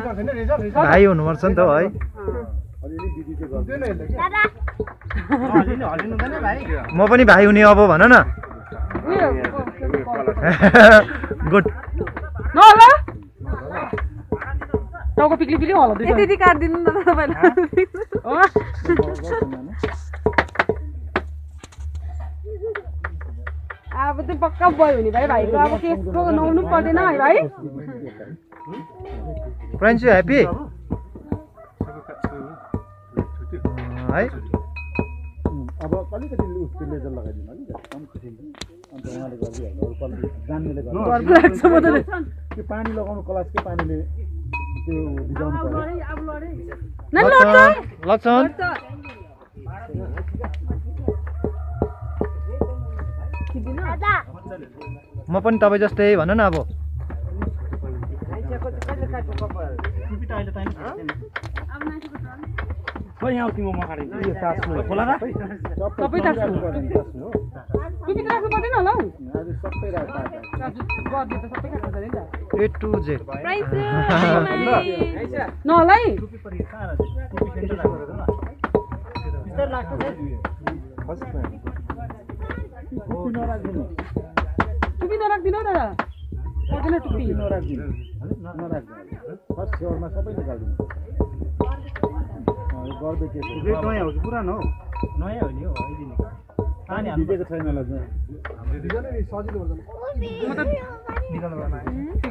भाइ हुनुपर्छ नि त है म पनि भाइ हुने अब भन न गुड टाउको पिक्ली पिक्ली होला त्यति काट्दिनु न तपाईलाई अब चाहिँ पक्का भयो नि भाइ भाइको अब केसको नहुनु पर्दैन है भाइ फ्रेन्ड्स यु ह्याप्पी है अब अलिकति उसको लेजर लगाइदिनु अलिक कम्ती अन्त उहाँले गरिदिहाल्नु अरू कति जान्नेले गर्नु त्यो पानी लगाउनु क्लासकै पानीले त्यो भिजाउनु पर्यो लक्षण म पनि तपाईँ जस्तै भन न अब खोइ यहाँ तिम्रो म खाने यो टास्नु खोला र सबै टास्नु टुपी त राख्नु पर्दैन होला हौ आज सबै राख्दा गर्दै त सबै खानु पर्दैन नि त A to Z न होला है टुपी नराख्दिनु दादा पर्दैन टुपी नराख्दिनु फर्स्ट फ्लोरमा सबै निकाल्दिनु गर्दै के नयाँ हो कि पुरानो हो नयाँ हो नि हो पानी भिजेको छैन होला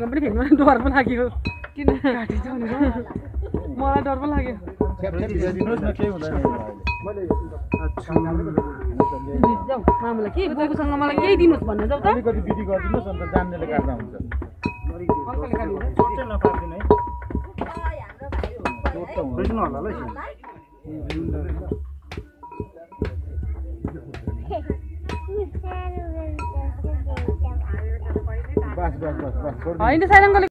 पनि फेक्नु डर पो लाग्यो किन काटिन्छ मलाई डर पो लाग्यो भिजाइदिनुहोस् न केही हुँदैन जाऊ मामुलाई के बोजूसँग मलाई केही दिनुहोस् भन्न जाऊ त अलिकति विधि गरिदिनुहोस् अन्त जान्नेले काट्दा हुन्छ बस होइन साइरङ्गले